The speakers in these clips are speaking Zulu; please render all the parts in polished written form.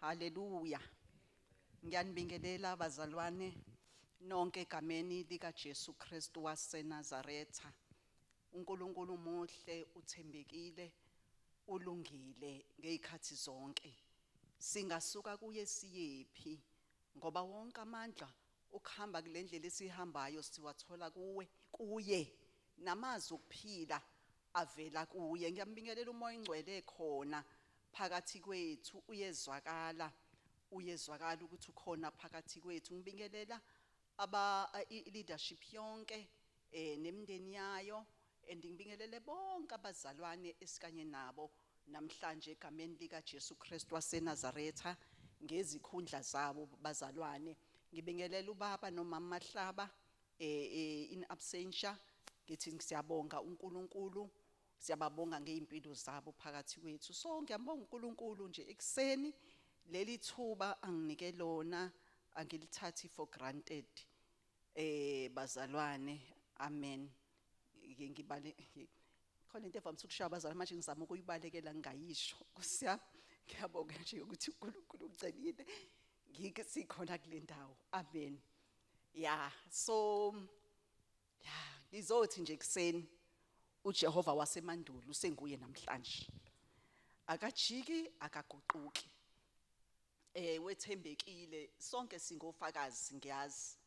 Haleluya. Ngiyanibingelela bazalwane nonke egameni lika Jesu Kristu waseNazaretha. uNkulunkulu muhle, uthembekile, ulungile ngezikhathi zonke. Singasuka kuye siyephi ngoba wonke amandla ukuhamba kulendlela esihambayo siwathola kuwe kuye namazwi okuphila avela kuye. Ngiyambingelela uMoya oNgcwele khona phakathi kwethu, uyezwakala, uyezwakala ukuthi ukhona phakathi kwethu. Ngibingelela aba leadership yonke nemindeni yayo, and ngibingelele bonke abazalwane esikanye nabo namhlanje egameni lika Jesu Kristu waseNazaretha ngezikhundla zabo bazalwane. Ngibingelela ubaba nomama Mahlaba in absentia. Ngithi siyabonga uNkulunkulu, siyababonga ngeimpilo zabo phakathi kwethu. So ngiyambonga uNkulunkulu nje ekseni, leli thuba anginike lona angilithathi for granted, bazalwane. Amen. Ngibale khona into evamise ukushaya abazalwane manje, ngizama ukuyibalekela ngingayisho. Nkosi yami, ngiyabonga nje ukuthi uNkulunkulu ucelile ngike sikhona kule ndawo. Amen. Yeah, so yeah, ngizothi nje kuseni uJehova wasemandulo usenguye namhlanje, akajiki, akaguquki, wethembekile. Sonke singofakazi, ngiyazi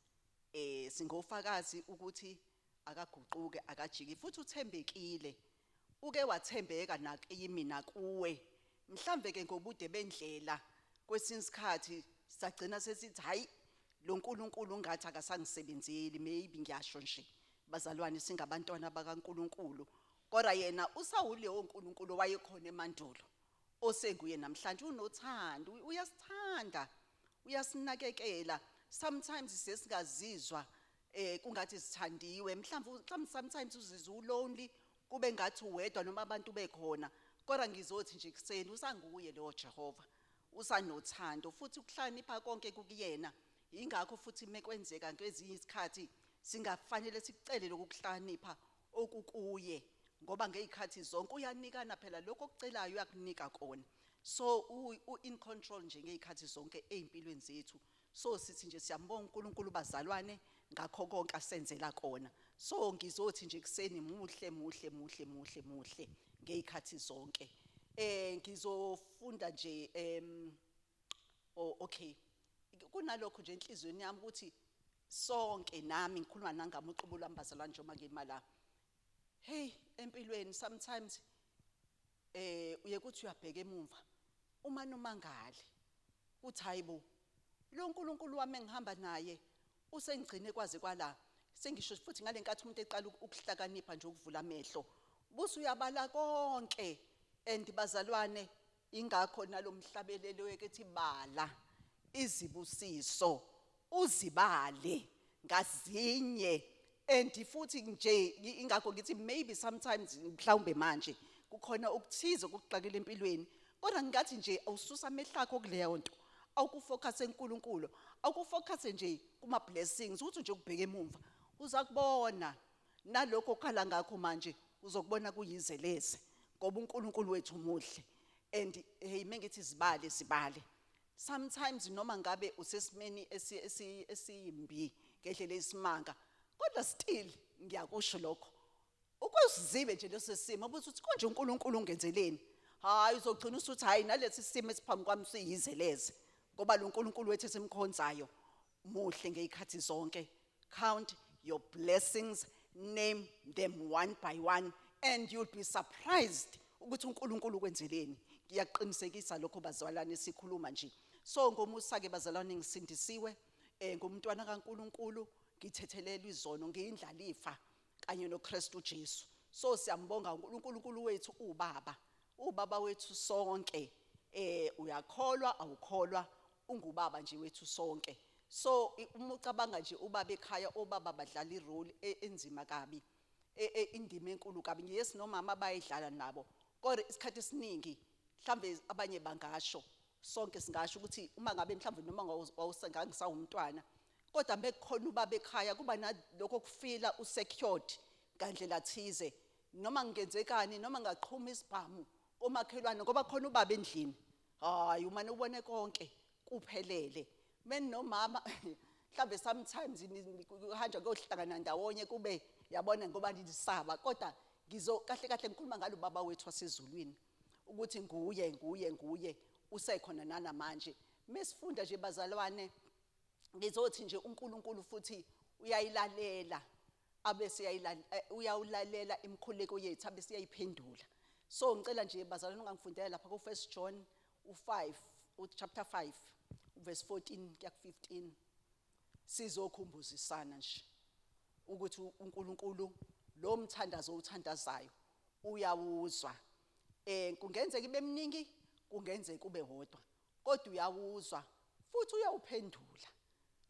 singofakazi ukuthi akaguquke, akajiki, futhi uthembekile. Uke wathembeka nakimi nakuwe. Mhlambe ke ngobude bendlela kwesinye isikhathi sagcina sesithi, "Hayi, lo nkulunkulu ngathi akasangisebenzeli." Maybe ngiyasho nje bazalwane, singabantwana bakaNkulunkulu, kodwa yena usawuleyo uNkulunkulu wayekhona emandulo osenguye namhlanje. Unothando, uyasithanda, uyasinakekela. Sometimes sesingazizwa kungathi sithandiwe, mhlawumbe sometimes uzizwa ulonely, kube ngathi uwedwa noma abantu bekhona, kodwa ngizothi nje kuseni usanguye lo Jehova, usanothando futhi ukuhlakanipha konke kukuyena. Ingakho futhi mekwenzeka ngezinye izikhathi singafanele sikucele lokuhlakanipha okukuye, ngoba ngezikhathi zonke uyanikana phela lokho okucelayo, uyakunika kona. So u in control nje ngezikhathi zonke ezimpilweni zethu. So sithi nje siyambonga uNkulunkulu bazalwane ngakho konke asenzela kona. So ngizothi nje kuseni muhle, muhle, muhle, muhle, muhle ngezikhathi zonke. Ngizofunda nje oh okay, kunalokho nje enhliziyweni yami ukuthi sonke, nami ngikhuluma nangami uqobo lwami bazalwane, njengoba ngima la. Hey, empilweni sometimes uye kuthi uyabheka emumva uma nomangali uthi, "Hayibo, lo uNkulunkulu wami engihamba naye usengigcine kwaze kwala." Sengisho futhi ngalenkathi umuntu eqala ukuhlakanipha nje, ukuvula amehlo, busu uyabala konke. And bazalwane, ingakho nalomhlabelelo ekethi, "Bala izibusiso, uzibale ngazinye." And futhi nje ingakho ngithi maybe sometimes mhlawumbe manje kukhona okuthize okuxakile empilweni, kodwa ngingathi nje awususa amehlo akho kuleyo nto, awukufocus eNkulunkulu, awukufocus nje kuma blessings, ukuthi nje ukubheka emumva uza kubona nalokho okhala ngakho manje uzokubona kuyizeleze, ngoba uNkulunkulu wethu muhle. And hey, mengithi zibale, sibale. Sometimes noma ngabe usesimeni esiyimbi ngendlela eyisimanga, kodwa still ngiyakusho lokho, ukuzibe nje leso simo ubuthi uthi, "Konje uNkulunkulu ungenzeleni?" Hayi, uzogcina usuthi, "Hayi, nalesi simo esiphambi kwami siyizeleze," ngoba lo uNkulunkulu wethu esimkhonzayo muhle ngezikhathi zonke. Count your blessings, name them one by one, and you'll be surprised ukuthi uNkulunkulu ukwenzeleni. Ngiyaqinisekisa lokho bazalwane, sikhuluma nje. So ngomusa ke bazalwane ngisindisiwe, ngumntwana kaNkulunkulu, ngithethelelwa izono, ngiyindlalifa kanye noKristu Jesu. So siyambonga uNkulunkulu wethu, ubaba, ubaba wethu sonke. Uyakholwa, awukholwa, ungubaba nje wethu sonke. So uma ucabanga nje ubaba ekhaya, obaba badlala irole enzima kabi, indima enkulu kabi. Yes, nomama bayidlala nabo, kodwa isikhathi esiningi mhlambe abanye bangasho, sonke singasho ukuthi uma ngabe mhlambe noma wawusengangisawumntwana, kodwa bekukhona ubaba ekhaya, kuba nalokho kufeela usecured ngandlela thize, noma ngenzekani, noma ngaqhuma isibhamu komakhelwane, ngoba khona ubaba endlini. Hayi, umane ubone konke kuphelele. Meninomama mhlambe sometimes kuhanjwa kuyohlangana ndawonye kube yabona ngoba nisaba, kodwa ngizo kahle kahle ngikhuluma ngalo baba wethu wasezulwini ukuthi nguye nguye nguye usekhona nanamanje. Mesifunda nje bazalwane, ngizothi nje uNkulunkulu futhi uyayilalela abese uyawulalela imikhuleko yethu abese uyayiphendula. So ngicela nje bazalwane ungangifundela lapha ku 1 John u5, chapter 5 verse 14 kuya ku 15. Sizokhumbuzisana nje ukuthi uNkulunkulu lo mthandazo uthandazayo uyawuzwa. Kungenzeka ibe mningi, kungenzeka kube wodwa, kodwa uyawuzwa futhi uyawuphendula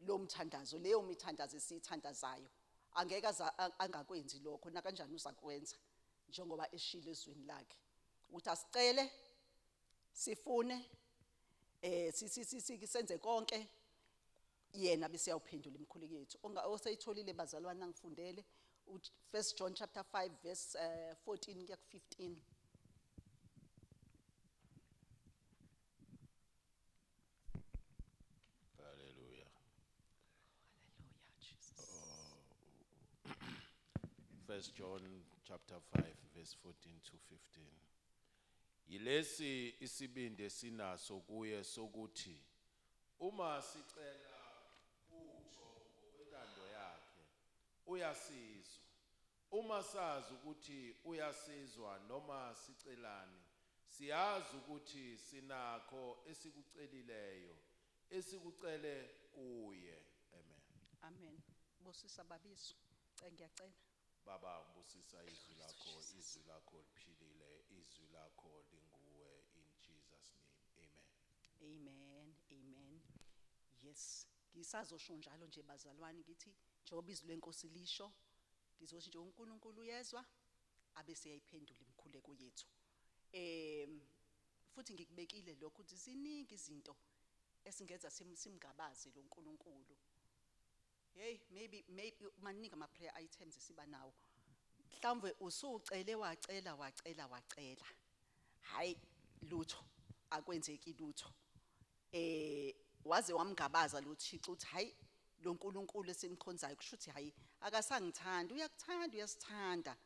lo mthandazo, leyo mithandazo esiyithandazayo. Angeke angakwenzi lokho, nakanjani uzakwenza njengoba eshilo ezweni lakhe ukuthi asicele, sifune, senze konke, yena bese yawuphendula imikhuleko yethu. Oseyitholile bazalwane angifundele 1 John chapter 5 verse 14 kuya ku 15. Hallelujah. Hallelujah, Jesus. 1 John chapter 5 verse 14 to 15. Yilesi isibindi esinaso kuye sokuthi uma sicela utho ngokwentando yakhe uyasizwa. Uma sazi ukuthi uyasizwa noma sicelani, siyazi ukuthi sinakho esikucelileyo, esikucele kuye. Amen. Amen. Busisa babiso. Ngiyacela. Baba, busisa izwi lakho, izwi lakho liphilile, izwi lakho linguwe, in Jesus name. Amen. Amen. Amen. Yes, ngisazosho njalo nje bazalwane ngithi njengoba izwi lenkosi lisho, ngizothi nje uNkulunkulu uyezwa abese eyayiphendula imikhuleko yethu. Futhi ngikubekile lokho ukuthi ziningi izinto esingenza simngabaze lo Nkulunkulu. Hey, maybe maningi ama prayer items esiba nawo. Mhlawumbe usucele wacela wacela wacela, hayi lutho, akwenzeki lutho. Waze wamngabaza lo Thixo uthi hayi lo Nkulunkulu esimkhonzayo kusho ukuthi hayi akasangithandi. Uyakuthanda, uyasithanda.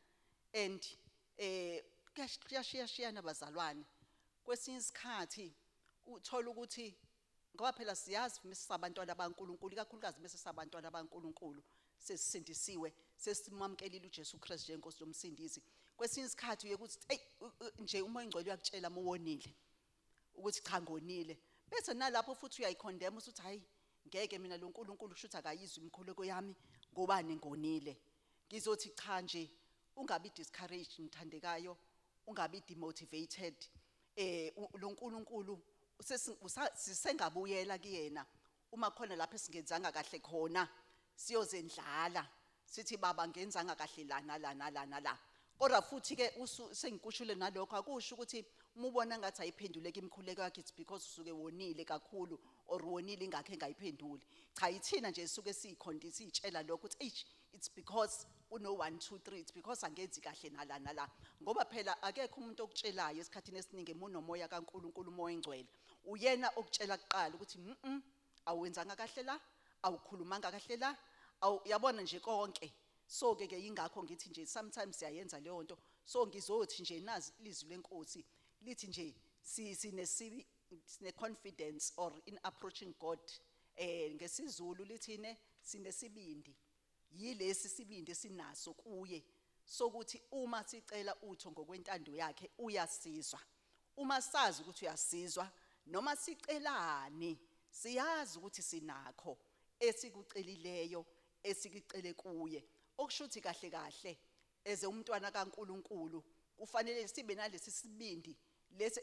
And kuyashiyashiyana bazalwane. Kwesinye isikhathi uthola ukuthi ngoba phela siyazi mesisabantwana baNkulunkulu, ikakhulukazi mase sabantwana baNkulunkulu sesisindisiwe, sesimamkelile uJesu Kristu njengenkosi nomsindisi. Kwesinye isikhathi uye kuthi hey nje uMoya oNgcwele uyakutshela mawonile ukuthi cha ngonile, bese nalapho futhi uyayicondemn usuthi hayi ngeke mina lo Nkulunkulu kusho ukuthi akayizwi imikhuleko yami ngobani ngonile. Ngizothi cha nje ungabi discouraged mthandekayo, ungabi demotivated. Lo Nkulunkulu sisengabuyela kuyena uma khona lapho esingenzanga kahle khona, siyozendlala sithi baba ngenzanga kahle la nala nala nala. Kodwa futhi ke sengikushule nalokho, akusho ukuthi uma ubona ngathi ayiphenduleki imikhuleko yakhe it's because usuke wonile kakhulu or wonile ingakho engayiphenduli. Cha, ithina nje suke siyikhondisa siyitshela lokho ukuthi eish it's because uno 1 2 3, it's because angenzi kahle nala nala. Ngoba phela akekho umuntu okutshelayo esikhathini esiningi munomoya kaNkuluNkulu, uMoya oNgcwele uyena okutshela kuqala ukuthi awenzanga kahle la, awukhulumanga kahle la, awu yabona nje konke. So ke ke ingakho ngithi nje sometimes siyayenza leyo nto. So ngizothi nje nazi izwi lenkosi lithi nje sine confidence or in approaching God. NgesiZulu lithine sinesibindi, yilesi sibindi esinaso kuye sokuthi uma sicela utho ngokwentando yakhe uyasizwa. Uma sazi ukuthi uyasizwa noma sicelani, siyazi ukuthi sinakho esikucelileyo, esikucele kuye. Okusho ukuthi kahle kahle eze umntwana kaNkuluNkulu kufanele sibe nalesi sibindi lesi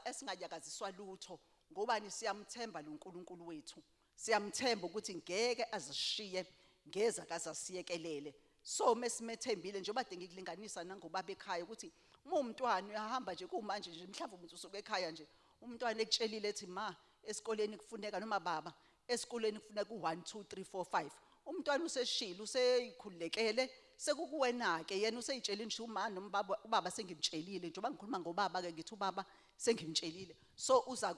esinganyakaziswa lutho, ngobani siyamthemba lo Nkulunkulu wethu, siyamthemba ukuthi ngeke azishiye, ngeza kazasiyekelele. So mesimethembile njengoba de ngikulinganisa nangobaba ekhaya ukuthi uma umntwana uyahamba nje kumanje nje mhlawumbe umuntu usuke ekhaya nje umntwana ekutshelile ethi ma esikoleni kufuneka noma baba esikoleni kufuneka u1 2 3 4 5, umntwana useshilo useyikhululekele, sekukuwena ke yena useyitshelile nje uma noma ubaba, ubaba sengimtshelile njengoba ngikhuluma ngobaba ke ngithi ubaba Sengimtshelile, so uza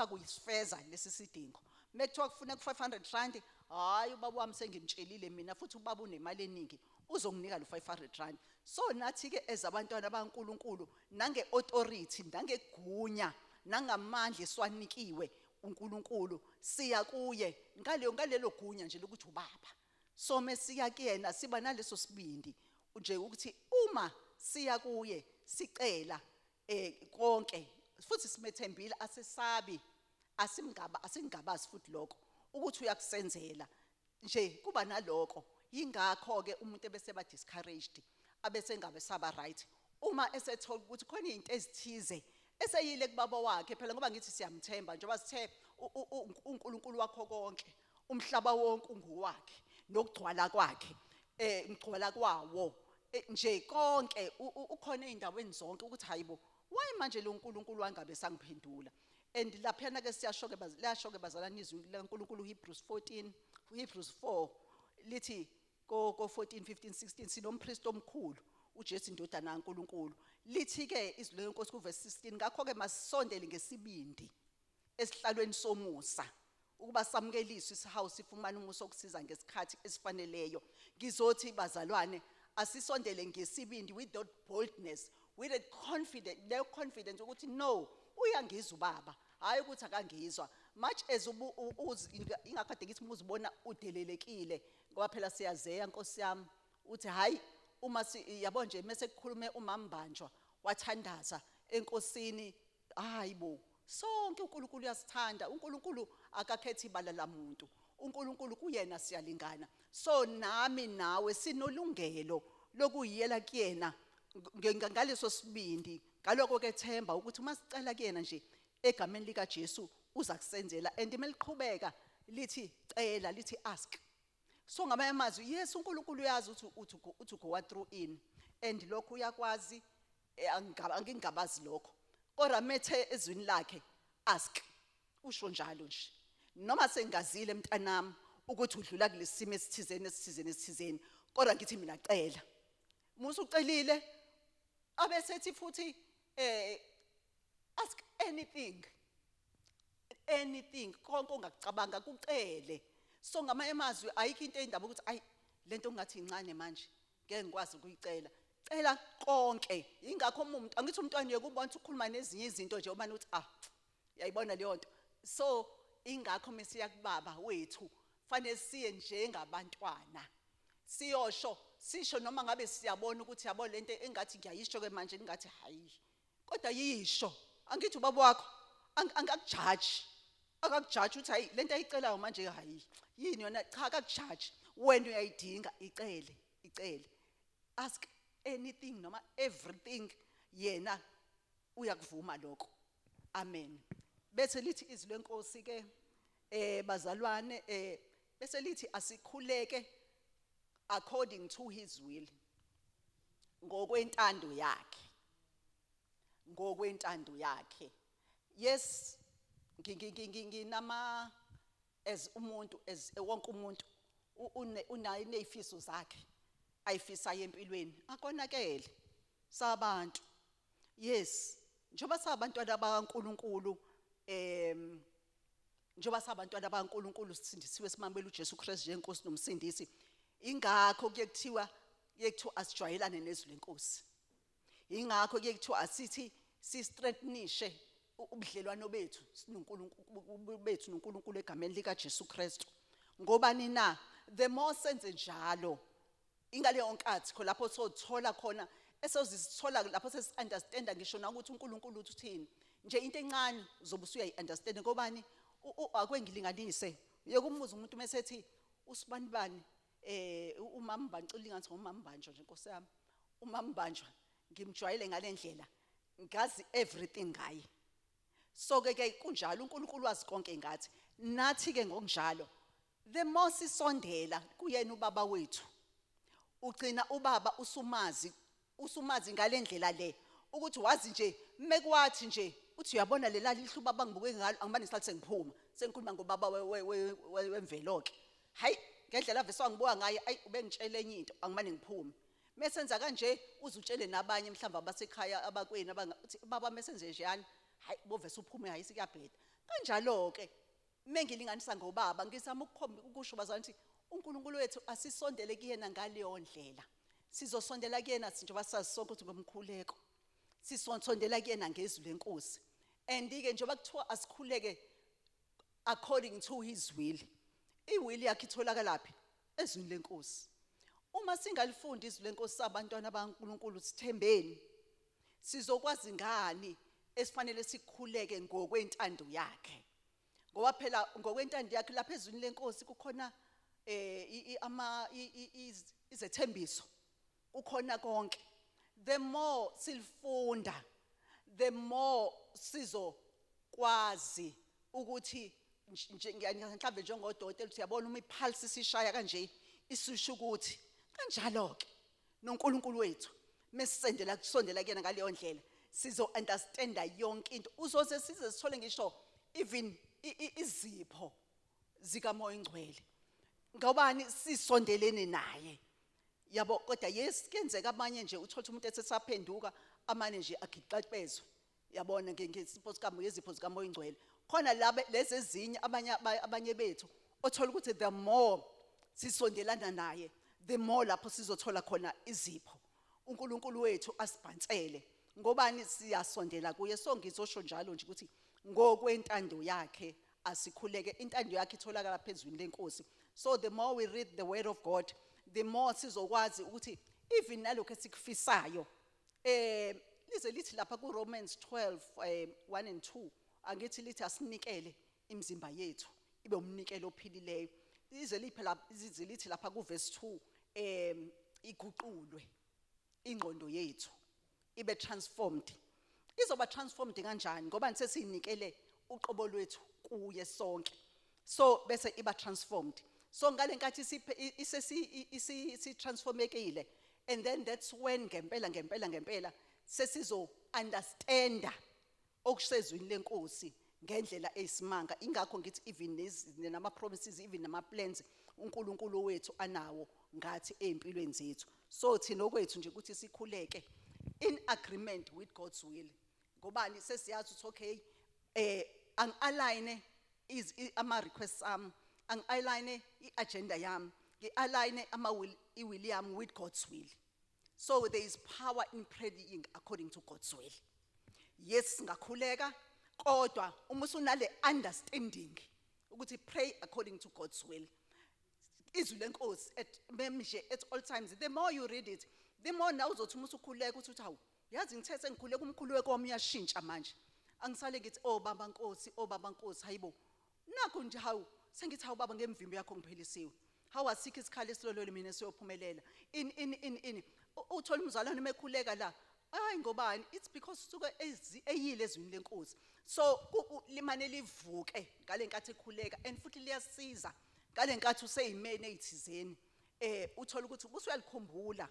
kuyisifeza lesi sidingo. Mekuthiwa kufuneka 500 rand, hayi, ubaba wami sengimtshelile mina, futhi ubaba unemali eningi, uzonginika lo 500 rand. So nathi ke ezabantwana baNkuluNkulu, nange authority, nangegunya, nangamandla eswanikiwe uNkulunkulu, siya kuye ngalelo gunya nje lokuthi ubaba. So mesiya kuyena siba naleso sibindi nje ukuthi uma siya kuye sicela konke futhi simethembile, asesabi, asimngaba, asingabazi futhi lokho ukuthi uyakusenzela nje. Kuba nalokho, yingakho ke umuntu ebese ba discouraged, abese ngabe saba right uma esethola ukuthi khona izinto ezithize eseyile kubaba wakhe. Phela ngoba ngithi siyamthemba, njengoba sithe uNkulunkulu wakho konke, umhlaba wonke unguwakhe nokugcwala kwakhe, ngigcwala kwawo nje konke, ukhona eindaweni zonke, ukuthi hayibo, why manje lo uNkulunkulu wangabe sangiphendula? And laphana ke siyasho ke, liyasho ke bazalwane izwi laNkulunkulu, Hebrews 14, Hebrews 4, lithi ko 14, 15, 16, sinompriest omkhulu uJesu indodana kaNkulunkulu. Lithi ke izwi leNkosi ku verse 16, ngakho ke masisondele ngesibindi esihlalweni somusa ukuba samukeliswe isihawu, sifumane umusa okusiza ngesikhathi esifaneleyo. Ngizothi bazalwane, asisondele ngesibindi, with that boldness, with that confidence, leyo confidence ukuthi no, uyangizwa ubaba, hayi ukuthi akangizwa. Much as ingakade ngithi uma uzibona udelelekile, ngoba phela siyazeya, Nkosi yami, uthi hayi, uma yabo nje mase kukhulume umambanjwa wathandaza enkosini, hayibo, sonke uNkulunkulu uyasithanda. UNkulunkulu akakhethi ibala lamuntu, uNkulunkulu kuyena siyalingana. So nami nawe sinolungelo lokuyiyela kuyena ngaleso sibindi, ngaloko kethemba ukuthi uma sicela kuyena nje egameni lika Jesu uza kusenzela. And meliqhubeka lithi cela, lithi ask. So ngamanye amazwi, yes, uNkulunkulu uyazi ukuthi uthi go through in and lokho uyakwazi, angingabazi lokho, kodwa methe ezwini lakhe ask, usho njalo nje, noma sengazile mntanami ukuthi udlula kulesimo esithizeni, esithizeni, esithizeni, kodwa ngithi mina cela. Musu ucelile, abesethi futhi ask anything, anything, konke ongakucabanga kucele. So ngamanye amazwi, ayikho into eyindaba ukuthi ayi, lento ngathi incane manje, ngeke ngikwazi ukuyicela. Cela konke. Ingakho umuntu, angithi umntwana uyekubona ukuthi ukhuluma nezinye izinto nje, ubani uthi ah, uyayibona leyo nto. So ingakho mesiya kubaba wethu fanele siye njengabantwana, siyosho, sisho noma ngabe siyabona ukuthi yabo lento engathi ngiyayisho ke manje, ngathi hayi, kodwa yisho. Angithi ubaba wakho akakujaji, akakujaji uthi hayi, lento ayicelayo manje, hayi, yini yona? Cha, akakujaji. Wena uyayidinga, icele, icele. Ask anything noma everything, yena uyakuvuma lokho. Amen. Bese lithi izwi lenkosi ke bazalwane, bese lithi asikhuleke according to his will, ngokwentando yakhe, ngokwentando yakhe. Yes, nginama as umuntu, as wonke umuntu unayo nezifiso zakhe ayifisayo empilweni, akonakele sabantu. Yes, njengoba sabantwana bakaNkuluNkulu, njengoba sabantwana bakaNkuluNkulu, sisindisiwe, simamukela uJesu Kristu njengenkosi nomsindisi, ingakho kuye kuthiwa asijwayelane nezwi lenkosi. Ingakho kuye kuthiwa asithi si strengthenishe ubudlelwano bethu sinoNkulunkulu bethu noNkulunkulu egameni lika Jesu Kristu. Ngobani na? The more senze njalo, ingaleyo nkathi kho lapho sothola khona, esozisithola lapho sesi understanda ngisho nakuthi uNkulunkulu uthini nje. Into encane uzobe usuyayi understand. Ngobani? Akwengilinganise, yekumuza umuntu mesethi usibani bani, umama bani, ngathi ngumama Banjwa nje, Nkosi yami, umama Banjwa ngimjwayele ngalendlela, ngazi everything ngaye. So ke kunjalo, uNkulunkulu wazi konke ngathi, nathi ke ngokunjalo. The more sisondela kuyena ubaba wethu, ugcina ubaba usumazi, usumazi ngalendlela le ukuthi wazi nje mekwathi nje uthi uyabona lela lihlo ubaba ngibuke ngalo, angibani sihlathi sengiphuma sengikhuluma ngobaba wemvelo ke, hayi, ngendlela ave swangibuka ngayo, ayi, ubengitshela enye into, angimane ngiphume. Mesenza kanje uzutshele nabanye mhlawumbe abasekhaya, abakwenu, abanga uthi baba mesenze njani. Hayi, bovese uphume, hayi, sikuyabheda kanjalo ke. Mengilinganisa ngobaba, ngizama ukukhomba ukusho, bazalwane, ukuthi uNkulunkulu wethu asisondele kuyena ngaleyo ndlela. Sizosondela kuyena njengoba sazi sonke ukuthi ngomkhuleko sisondela kuyena, ngezwi lenkosi. And ke njengoba kuthiwa asikhuleke according to his will, iwill yakhe itholakalaphi? Ezwini lenkosi. Uma singalifundi izwi lenkosi sabantwana baNkulunkulu, sithembeni, sizokwazi ngani esifanele sikhuleke ngokwentando yakhe? Ngoba phela ngokwentando yakhe lapha ezwini lenkosi kukhona ama izethembiso, kukhona konke. The more silifunda, the more sizokwazi ukuthi nje mhlawumbe njengodokotela uthi uyabona uma ipulse sishaya kanje, isusho ukuthi kanjalo ke noNkulunkulu wethu. Mesisendela kusondela kuyena ngaleyo ndlela, sizo understanda yonke into. Uzoze size sithole ngisho even izipho zikaMoya Ingcwele ngobani? Sisondelene naye, yabo. Kodwa yes, kuyenzeka abanye nje uthola umuntu esesaphenduka, amane nje agixabezwe, yabona, ngesipho sikaMoya, izipho zikaMoya Ingcwele khona laba lezi ezinye. Abanye bethu othola ukuthi the more sisondelana naye, the more lapho sizothola khona izipho uNkulunkulu wethu asibhansele ngobani? Siyasondela kuye. So ngizosho njalo nje ukuthi ngokwentando yakhe asikhuleke. Intando yakhe itholakala phezulu lenkosi. So the more we read the word of God, the more sizokwazi ukuthi even nalokho esikufisayo, lize lithi lapha ku Romans 12 1 and 2, angithi lithi asinikele imizimba yethu ibe umnikelo ophilileyo. Lize liphe lapha, lize lithi lapha ku verse 2 iguqulwe ingqondo yethu, ibe transformed. Izoba transformed kanjani? Ngoba sesinikele uqobo lwethu kuye sonke, so bese iba transformed. So ngale nkathi siphe isesi isi transformekile, and then that's when ngempela ngempela ngempela sesizo understanda okusezwini lenkosi ngendlela eyisimanga. Ingakho ngithi even nama promises, even nama plans uNkulunkulu wethu anawo ngathi empilweni zethu. So thina okwethu nje ukuthi sikhuleke in agreement with God's will. Ngobani? Sesiyazi ukuthi okay, angi-align ama requests ami, angi-align i-agenda yami, ngi-align ama will, i-will yami with God's will. So there is power in praying according to God's will. Yes, singakhuleka, kodwa uma usunale understanding ukuthi pray according to God's will, izwi lenkosi at memje at all times, the more you read it, the more nawe uzothi uma usukhuleka uthi hawu, yazi ngithe sengikhuleka, umkhuleko wami uyashintsha manje. Angisale ngithi, "Oh baba Nkosi, oh baba Nkosi." Hayibo, nakho nje, hawu, sengithi, "Hawu baba, ngemvimbo yakho ngiphilisiwe. Hawu, asikho isikhali esilolole mina siyophumelela." In uthola umzalwane mekhuleka la, hayi, ngobani? It's because suke eyile ezwini lenkosi. So limane livuke ngale nkathi ekhuleka, and futhi liyasiza ngale nkathi useyimene ezithizeni, uthola ukuthi usuyalikhumbula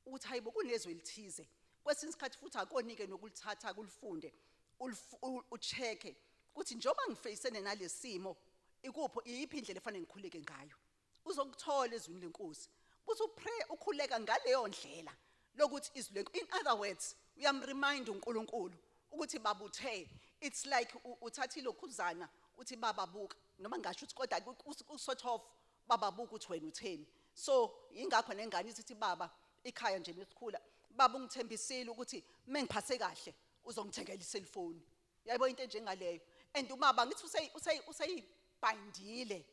ukuthi hayibo, kunezwe elithize. Kwesinye isikhathi futhi akonike nokulithatha kulifunde, ucheck-e ukuthi njengoba ngifeyisene nalesimo, ikupho, iyiphi indlela efanele ngikhuleke ngayo. Uzokuthola ezwini lenkosi uthi upray, ukhuleka ngaleyo ndlela lokuthi izwi lenkosi. In other words, uyamremind uNkulunkulu ukuthi babuthe, it's like uthatha ilokhuzana uthi, "Baba, buka," noma ngasho ukuthi kodwa sort of, "Baba, buka ukuthi wena utheni." So ingakho nengane ithi, "Baba," ikhaya nje mesikhula, "Baba, ungithembisile ukuthi mengiphase kahle uzongithengela iselfoni." Yayibona into enjengaleyo. And ubaba ngithi useyibhindile,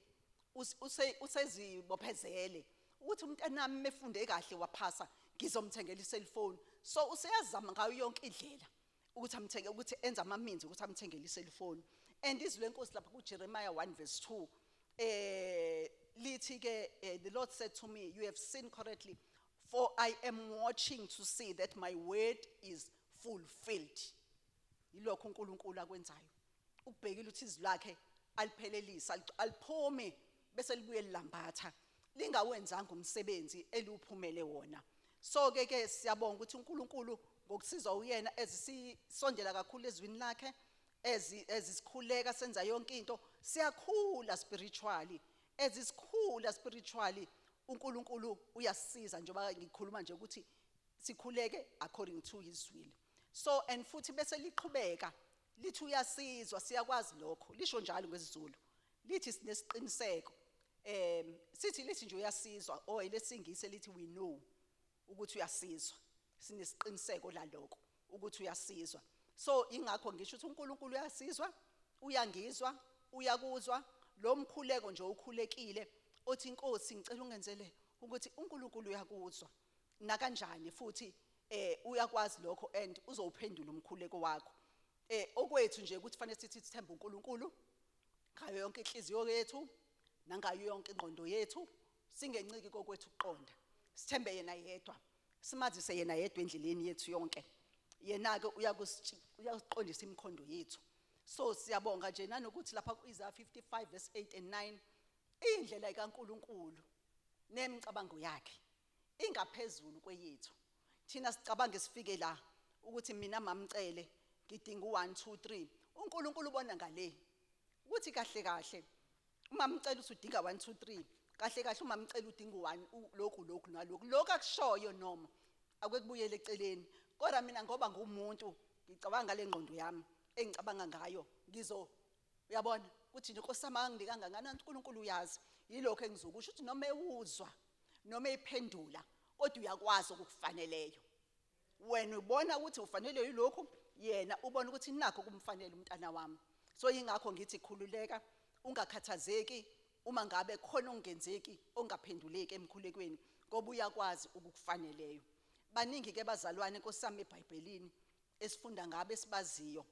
usezibophezele ukuthi umntanami mefunde kahle waphasa, ngizomthengela iselfoni. So useyazama ngayo yonke indlela ukuthi amthenge, ukuthi enze ama means ukuthi amthengele iselfoni. And izwi lenkosi lapha kuJeremiah 1 verse 2 lithi ke, "The Lord said to me, you have seen correctly, for I am watching to see that my word is fulfilled." Yilokho uNkulunkulu akwenzayo, ukubhekile ukuthi izwi lakhe aliphelelisa, aliphume bese libuye lilambatha lingawenzanga umsebenzi eliuphumele wona. So ke siyabonga ukuthi uNkulunkulu ngokusizwa uyena, ezisondela kakhulu ezwini lakhe, ezisikhuleka senza yonke into, siyakhula spiritually. Ezisikhula spiritually, uNkulunkulu uyasisiza njengoba ngikhuluma nje ukuthi sikhuleke according to his will. So and futhi bese liqhubeka. Lithi uyasizwa, siyakwazi lokho, lisho njalo ngesiZulu. Lithi sinesiqiniseko. Sithi lithi nje uyasizwa, oh elesingisi lithi we know ukuthi uyasizwa. Sinesiqiniseko lalokho ukuthi uyasizwa. So ingakho ngisho ukuthi uNkulunkulu uyasizwa, uyangizwa, uyakuzwa. Lo mkhuleko nje ukhulekile othi Inkosi ngicela ungenzele ukuthi uNkulunkulu uyakuzwa nakanjani, futhi uyakwazi lokho and uzowuphendula umkhuleko wakho. Okwethu nje ukuthi fanele sithi sithembe uNkulunkulu ngayo yonke inhliziyo yethu nangayo yonke ingqondo yethu, singenciki kokwethu ukuqonda, sithembe yena yedwa, simazise yena yedwa endleleni yethu yonke. Yena ke uyakuqondisa imikhondo yethu. So siyabonga nje nanokuthi lapha ku-Isaiah 55 verse 8 and 9, indlela kaNkulunkulu nemicabango yakhe ingaphezulu kweyethu. Thina sicabange sifike la ukuthi mina mamcele ngidinga u1 2 3, uNkulunkulu ubona ngale ukuthi kahle kahle umamcela usudinga 1 2 3, kahle kahle umamcela udinga u1 lokhu lokhu nalokhu, lokhu akushoyo noma akwekubuyele eceleni. Kodwa mina ngoba ngumuntu ngicabanga le ngqondo yami engicabanga ngayo, ngizo uyabona ukuthi nje Nkosi yami anginika kangakanani, uNkulunkulu uyazi. Yilokho engizokusho ukuthi noma ewuzwa noma ephendula, kodwa uyakwazi okukufaneleyo. Wena ubona ukuthi ufanele yilokhu, yena ubona ukuthi nakho kumfanele umntana wami. So ingakho ngithi khululeka, ungakhathazeki uma ngabe khona ongenzeki ongaphenduleki emkhulekweni, ngoba uyakwazi ukukufaneleyo. Baningi ke bazalwane Nkosi yami eBhayibhelini esifunda ngabe esibaziyo,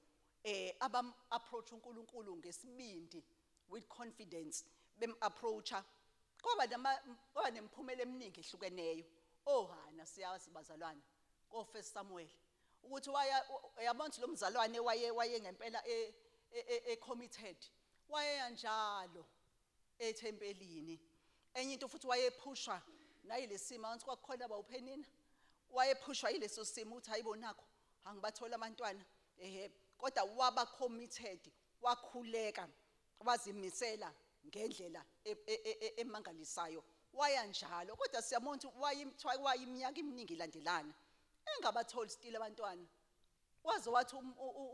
abam approach uNkulunkulu ngesibindi, with confidence bem approacha, kwaba nemphumela eminingi ehlukeneyo. OHana siyazi bazalwane ko First Samuel ukuthi waya, uyabona lo mzalwane waye ngempela e committed, waye njalo ethempelini. Enye into futhi wayephushwa nayilesimo, angithi kwakukhona bawuphenina, wayephushwa yileso simo ukuthi hayibo nakho angibathola abantwana, ehe, kodwa waba committed, wakhuleka, wazimisela ngendlela emangalisayo, waya njalo. Kodwa siyabona ukuthi waya iminyaka eminingi ilandelana engabatholi still abantwana. Waze wathi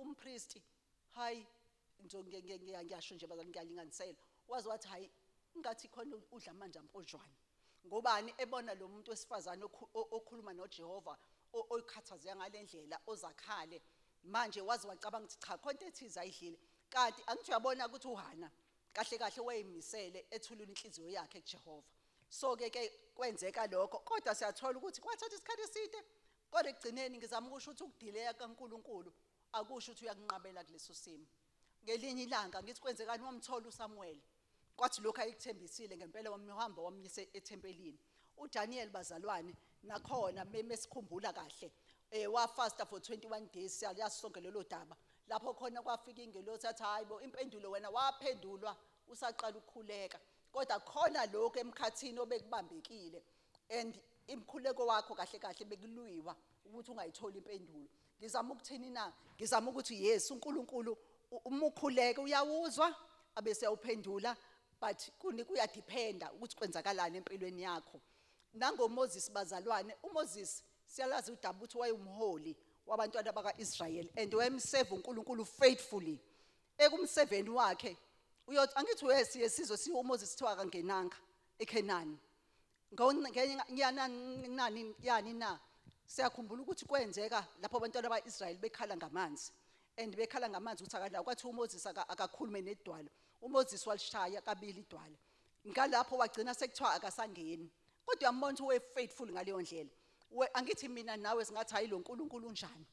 umpristi, hayi ngiyasho nje bazali, ngiyalinganisela, waze wathi hayi ngathi khona udla manje amponjwana, ngobani ebona lo muntu wesifazane okhuluma noJehova oyikhathazeka ngalendlela ozakhale manje. Waze wacabanga ukuthi cha khona into ethize ayidlile, kanti angithi uyabona ukuthi uHana kahle kahle wayemisele ethulula inhliziyo yakhe kuJehova. So ke kwenzeka lokho, kodwa siyathola ukuthi kwathatha isikhathi eside, kodwa ekugcineni ngizama ukusho ukuthi ukudileya kaNkulunkulu akusho ukuthi uyakunqabela kuleso simo. Ngelinye ilanga ngithi kwenzekani, wamthola uSamuel, kwathi lokho ayikuthembisile ngempela wamhamba wamyise ethempelini. uDaniel bazalwane nakhona mesikhumbula kahle, wafasta for 21 days, siyayazi sonke lelo daba, lapho khona kwafika ingelosi yathi hayibo impendulo wena waphendulwa usaqala ukukhuleka, kodwa khona lokho emkhathini obekubambekile and imkhuleko wakho kahle kahle bekulwiwa ukuthi ungayitholi impendulo. Ngizama ukuthini na? Ngizama ukuthi yes, uNkulunkulu uma ukhuleka uyawuzwa abese uyawuphendula, but kuyadependa ukuthi kwenzakalani empilweni yakho. NangoMoses bazalwane, uMoses siyalazi udaba ukuthi wayewumholi wabantwana bakaIsrael and wayemseva uNkulunkulu faithfully. Ekumseveni wakhe uyothi angithi uyesiye sizwe si uMoses kuthiwa akangenanga eKenani nani yani na. Siyakhumbula ukuthi kwenzeka lapho abantwana baIsrael bekhala ngamanzi and bekhala ngamanzi ukuthi akalawo, kwathi uMoses akakhulume nedwala, uMoses walishaya kabili idwala, ngalapho wagcina sekuthiwa akasangeni. Kodwa uyambona ukuthi we faithful ngaleyo ndlela. Angithi mina nawe singathi hayi lo nkulunkulu unjani,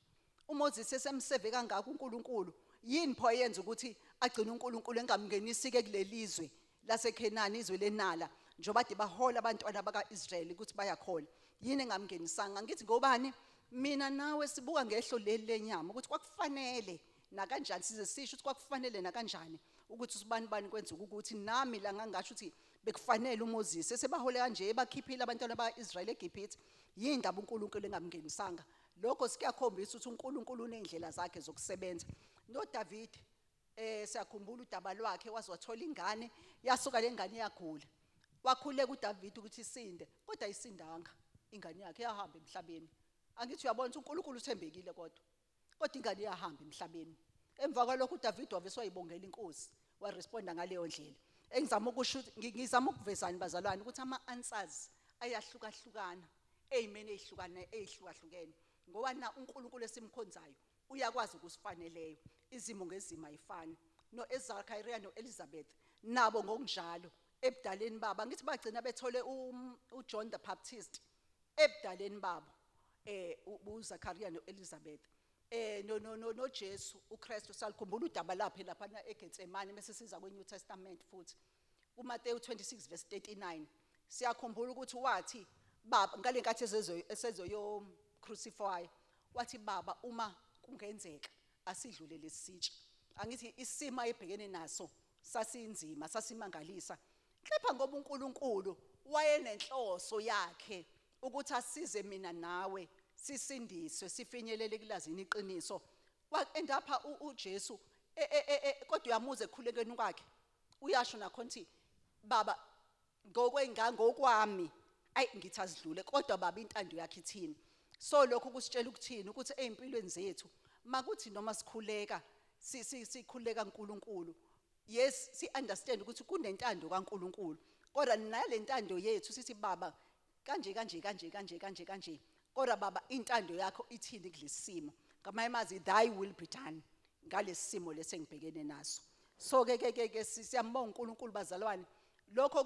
uMoses esemseve kangaka uNkulunkulu, yini pho yenza ukuthi agcine uNkulunkulu engamngenisi ke kulelizwe laseKhenani, izwe lenala, njengoba de bahola abantwana bakaIsrael ukuthi bayakhona, yini engamngenisanga? Ngithi ngobani mina nawe sibuka ngehlo leli lenyama ukuthi kwakufanele nakanjani, size sisho ukuthi kwakufanele nakanjani ukuthi usibani bani kwenza ukuthi nami la ngangasho ukuthi bekufanele uMoses esebahole kanje ebakhiphile abantwana baIsrael eGibhithe, yini ndaba uNkulunkulu engamngenisanga? Lokho siyakhombisa ukuthi uNkulunkulu unezindlela zakhe zokusebenza. NoDavid siyakhumbula udaba lwakhe, waze wathola ingane, yasuka lengane yagula, wakhuleka uDavid ukuthi isinde, kodwa ayisindanga ingane yakhe, yahamba emhlabeni. Angithi uyabona ukuthi uNkulunkulu uthembekile, kodwa ingane iyahamba emhlabeni. Emva kwalokho uDavid wavese wayibongela inkosi, waresponda ngaleyo ndlela. Engizama ukusho, ngizama ukuvezani bazalwane, ukuthi ama answers ayahlukahlukana eyimeni ezihlukane ezihlukahlukene, ngoba na uNkulunkulu esimkhonzayo uyakwazi ukusifaneleyo. Izimo ngezimo ayifani. NoZachariah noElizabeth nabo ngokunjalo ebudaleni babo, ngithi bagcina bethole uJohn the Baptist ebudaleni babo, uZachariah noElizabeth, no no no noJesu uKristu. Salikhumbula udaba laphe lapha eGetsemane. Bese siza kweNew Testament futhi kuMateyu 26 verse 39, siyakhumbula ukuthi wathi, "Baba," ngale nkathi esezoyo crucify, wathi, "Baba, uma kungenzeka, asidlule lesitsha." Angithi isimo ayebhekene naso sasinzima, sasimangalisa, kepha ngoba uNkulunkulu wayenenhloso yakhe ukuthi asize mina nawe sisindiswe, sifinyelele kulazini iqiniso, wa end up uJesu kodwa uyamuza ekukhulekeni kwakhe, uyasho nakhona ukuthi, "Baba, ngokwengangokwami ayi ngithi azidlule, kodwa baba, intando yakhe ithini?" So lokho kusitshela ukuthini? Ukuthi ezimpilweni zethu makuthi noma sikhuleka, sikhuleka kuNkulunkulu, yes, si understand ukuthi kunentando kaNkulunkulu, kodwa nale ntando yethu sithi, "Baba, kanje kanje kanje kanje kanje kanje, kodwa baba, intando yakho ithini kulesimo?" Ngamanye amazwi, thy will be done ngalesi simo lesengibhekene naso. So ke siyambonga uNkulunkulu bazalwane. Lokho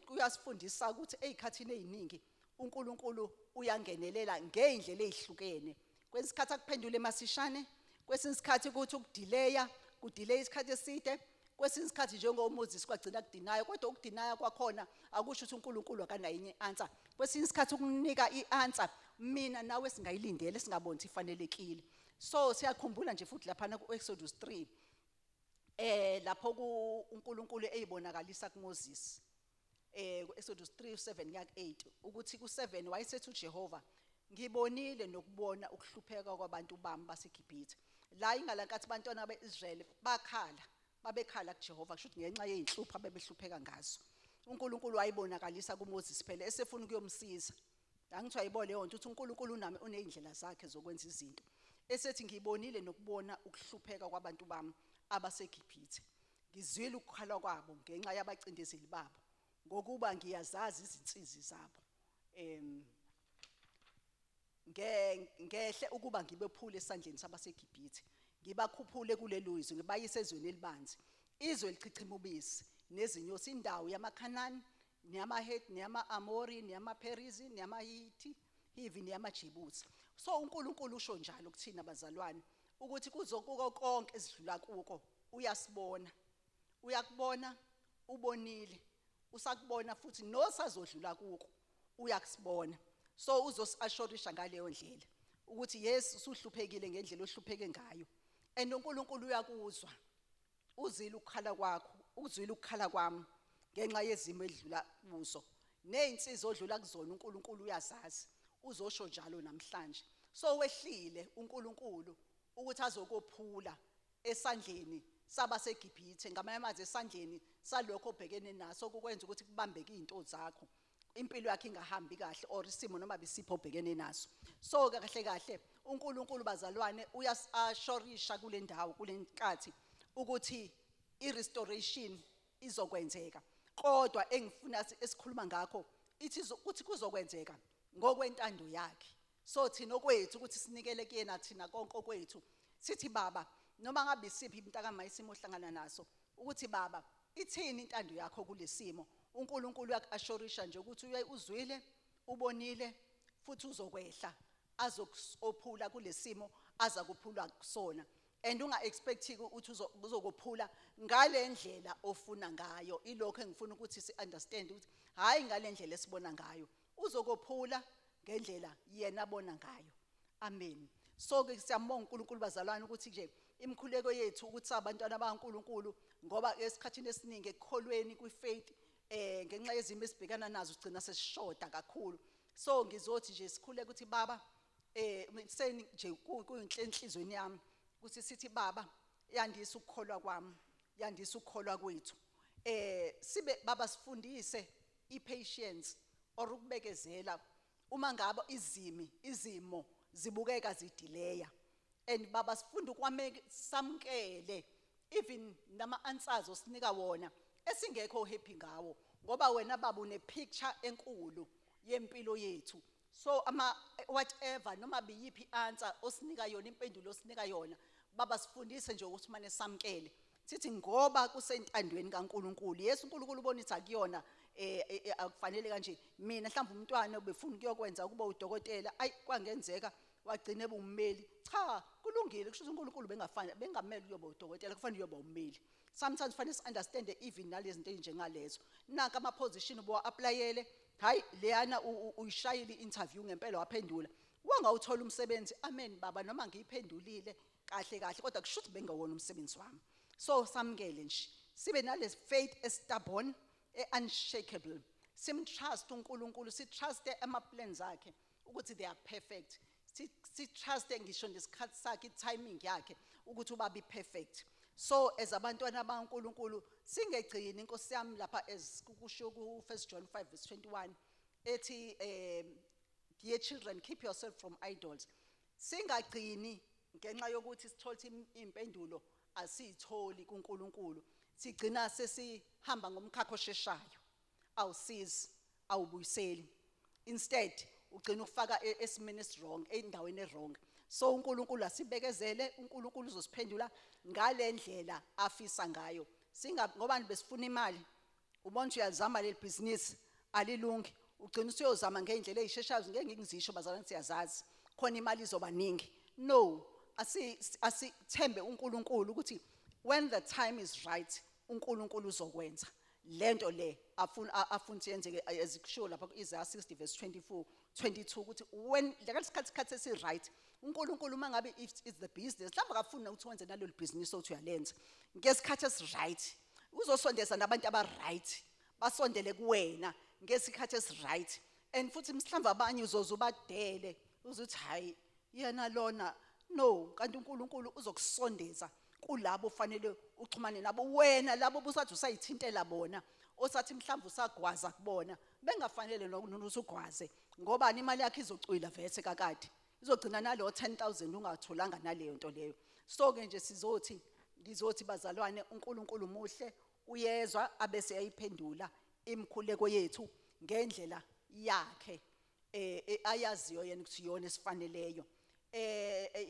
kuyasifundisa ukuthi ezikhathini eziningi uNkulunkulu uyangenelela ngeindlela ezihlukene. Kwesinye isikhathi akuphendule masishane, kwesinye isikhathi ukuthi ukudelaya, kudelay isikhathi eside, kwesinye isikhathi njengoMoses kwagcina kudinaya, kodwa ukudinaya kwakhona akusho ukuthi uNkulunkulu akanayo enye answer. Kwesinye isikhathi ukunika i-answer mina nawe singayilindele, singaboni ukuthi ifanelekile. So siyakhumbula nje futhi laphana ku-Exodus 3, lapho ku uNkulunkulu eyibonakalisa kuMoses, ku Exodus 3:7 kuya ku8, ukuthi ku7 wayesethi uJehova, "Ngibonile nokubona ukuhlupheka kwabantu bami baseGibhithe." La ingalankathi abantwana beIsrael bakhala, babekhala kuJehova, kusho ukuthi ngenxa yezinhlupho abebehlupheka ngazo. uNkulunkulu wayibonakalisa kuMoses phela esefuna ukuyomsiza. Angithi ayibona leyo nto ukuthi uNkulunkulu unami unezindlela zakhe zokwenza izinto. Esethi, "Ngibonile nokubona ukuhlupheka kwabantu bami abaseGibhithe, ngizwile ukukhala kwabo ngenxa yabacindezeli babo, ngokuba ngiyazazi izinsizi zabo. Ngehle ukuba ngibephule esandleni sabaseGibhithe, ngibakhuphule kulelo zwe, ngibayise ezweni elibanzi, izwe elichichima ubisi nezinyosi, indawo yamaKhanani neyamaHeti neyama-Amori neyamaPerizi neyamaHiti Hivi neyamaJebusi." So uNkulunkulu usho njalo kuthina bazalwane ukuthi kuzokuko konke esidlula kuko uyasibona, uyakubona, ubonile, usakubona futhi nosazodlula kuko uyakusibona. So uzosiassurisha ngaleyo ndlela ukuthi yes, usuhluphekile ngendlela ohlupheke ngayo, and uNkulunkulu uyakuzwa, uzile ukukhala kwakho, uzwile ukukhala kwami ngenxa yezimo edlula kuzo nezinsizi odlula kuzona. uNkulunkulu uyazazi, uzosho njalo namhlanje. So wehlile uNkulunkulu ukuthi azokophula esandleni sabaseGibhithe, ngamanye amazwi esandleni salokho obhekene naso kukwenza ukuthi kubambeke izinto zakho, impilo yakhe ingahambi kahle, or isimo noma besipho obhekene naso. So kahle kahle uNkulunkulu bazalwane uyasassurisha kule ndawo, kule nkathi, ukuthi i-restoration izokwenzeka, kodwa engifuna esikhuluma ngakho ithi ukuthi kuzokwenzeka ngokwentando yakhe. So thina okwethu ukuthi sinikele kuyena thina konke okwethu, sithi, "Baba," noma ngabe isiphi mntakama isimo ohlangana naso, ukuthi, "Baba, ithini intando yakho kulesimo?" uNkulunkulu uyakuassurisha nje ukuthi uye uzwile, ubonile, futhi uzokwehla azokusophula kulesimo aza kuphulwa kusona, and unga expect ukuthi uzokuphula ngale ndlela ofuna ngayo. Ilokho engifuna ukuthi si understand, ukuthi hayi ngale ndlela esibona ngayo, uzokuphula ngendlela yena abona ngayo. Amen. So ke siyambonga uNkulunkulu bazalwane ukuthi nje imikhuleko yethu ukuthi abantwana bakaNkulunkulu, ngoba esikhathini esiningi ekukholweni kwifaith, ngenxa yezimo esibhekana nazo sigcina sesishoda kakhulu. So ngizothi nje sikhuleke ukuthi, "Baba," seni nje kuyinhle enhlizweni yami ukuthi sithi, "Baba, yandisa ukukholwa kwami, yandisa ukukholwa kwethu." Sibe, "Baba, sifundise ipatience or ukubekezela uma ngabe izimo zibukeka zidelaya." And baba, sifunda ukwameke samkele even nama answers osinika wona esingekho happy ngawo, ngoba wena baba une picture enkulu yempilo yethu. So ama whatever noma biyiphi answer osinika yona, impendulo osinika yona baba, sifundise nje ukuthi mane samkele, sithi ngoba kusentandweni kaNkuluNkulu. Yesu, uNkulunkulu ubona ukuthi akuyona akufanele kanje. Mina mhlawumbe umntwana ubefuna ukuyokwenza kuba udokotela, ayi, kwangenzeka wagcina ebummeli. Cha, kulungile, kusho ukuthi uNkulunkulu bengafani bengamele uyoba udokotela, kufanele uyoba ummeli. Sometimes fanele si-understand even nalezi zinto ezinjengalezo. Nanka ama position ubuwa applyele, hayi leyana uyishayile i-interview ngempela, waphendula, wangawuthola umsebenzi. Amen baba, noma ngiyiphendulile kahle kahle, kodwa kusho ukuthi bengewona umsebenzi wami. So samkele nje, sibe nale faith estubborn, e-unshakable, simtrust uNkulunkulu, sitrust ama plans akhe ukuthi they are perfect, sitrust ngisho nesikhathi sakhe, timing yakhe ukuthi ubaba perfect. So as abantwana baNkulunkulu, singegcini inkosi yami lapha, as kusho ku 1 John 5 verse 21 ethi, "Dear children, keep yourself from idols." Singagcini ngenxa yokuthi sithola impendulo asiyitholi kuNkulunkulu, sigcina sesihamba ngomkhakha osheshayo, awusizi, awubuyiseli. Instead ugcina ufaka esimeni wrong, endaweni wrong. So uNkulunkulu asibekezele, uNkulunkulu uzosiphendula ngalendlela afisa ngayo. Singa ngoba besifuna imali, ubona ukuthi uyazama leli business alilungi, ugcina usuyozama ngeindlela ezisheshayo. Ngeke ngizisho bazalwane, siyazazi khona imali izoba ningi. No, asithembe uNkulunkulu ukuthi when the time is right, uNkulunkulu uzokwenza lento le afuna ukuthi yenzeke, ezikushiwo lapha ku-Isaiah 60 verse 24 22, ukuthi when lesikhathi sikhathi esi right uNkulunkulu, uma ngabe if it's the business, mhlawumbe akafuni ukuthi wenze nalolu business othi uyalenza, ngesikhathi esi right uzosondeza nabantu aba right basondele kuwena ngesikhathi esi right. And futhi mhlawumbe abanye uzoze ubadele, uzuthi hayi yena lona, no, kanti uNkulunkulu uzokusondeza kulabo fanele uxhumane nabo wena, labo busathi usayithintela bona, osathi mhlawumbe usagwaza kubona, bengafanele nokusugwaze, ngoba imali yakhe izocwila vese kakade, izogcina nalo 10,000 ungatholanga naleyo nto leyo. So ke nje sizothi, ngizothi bazalwane, uNkulunkulu muhle, uyezwa abese eyiphendula imikhuleko yethu ngendlela yakhe ayaziyo yena ukuthi iyona esifaneleyo.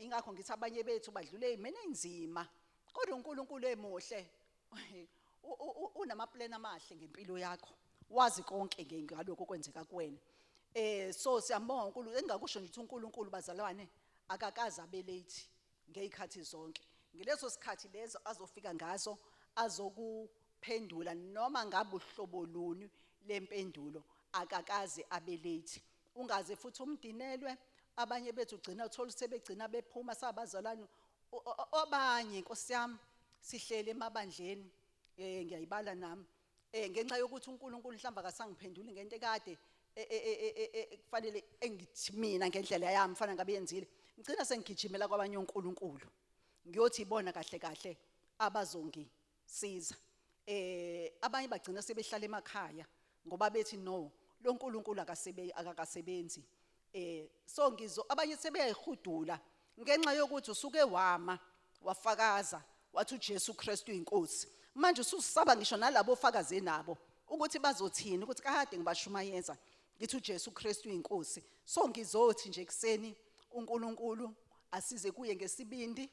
Ingakho ngithi abanye bethu badlule ezimeni ezinzima, kodwa uNkulunkulu emuhle, unama plan amahle ngempilo yakho, wazi konke ngalokho okwenzeka kuwena. So siyambonga uNkulunkulu. Engakusho nje ukuthi uNkulunkulu bazalwane akakaze abe late, ngezikhathi zonke ngeleso sikhathi lezo azofika ngazo azokuphendula, noma ngabe uhlobo luni lempendulo, akakaze abe late. Ungaze futhi umdinelwe. Abanye bethu ugcina uthola sebegcina bephuma sabazalwane abanye, Nkosi yami, sihlele emabandleni, ngiyayibala nami, ngenxa yokuthi uNkulunkulu mhlamba akasangiphenduli ngento ekade kufanele engithi mina ngendlela yami fanele ngabe yenzile, ngicina sengigijimela kwabanye oNkulunkulu, ngiyothi ibona kahle kahle abazongisiza. Abanye bagcina sebehlala emakhaya ngoba bethi no, lo nkulunkulu akakasebenzi. So ngizo abanye sebeyayihudula ngenxa yokuthi usuke wama wafakaza wathi uJesu Kristu uyinkosi. Manje ususaba ngisho nalabo ofakaze nabo ukuthi bazothini, ukuthi kade ngibashumayeza ngithi uJesu Kristu uyinkosi. So ngizothi nje kuseni, uNkulunkulu asize kuye ngesibindi.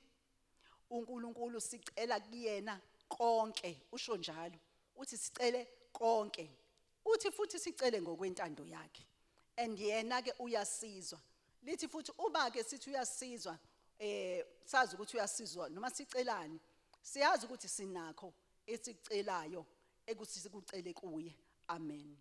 uNkulunkulu sicela kuyena konke, usho njalo uthi sicele konke, uthi futhi sicele ngokwentando yakhe, and yena ke uyasizwa. Lithi futhi uba ke sithi uyasizwa, sazi ukuthi uyasizwa noma sicelani, siyazi ukuthi sinakho esicelayo ekuthi sikucele kuye. Amen.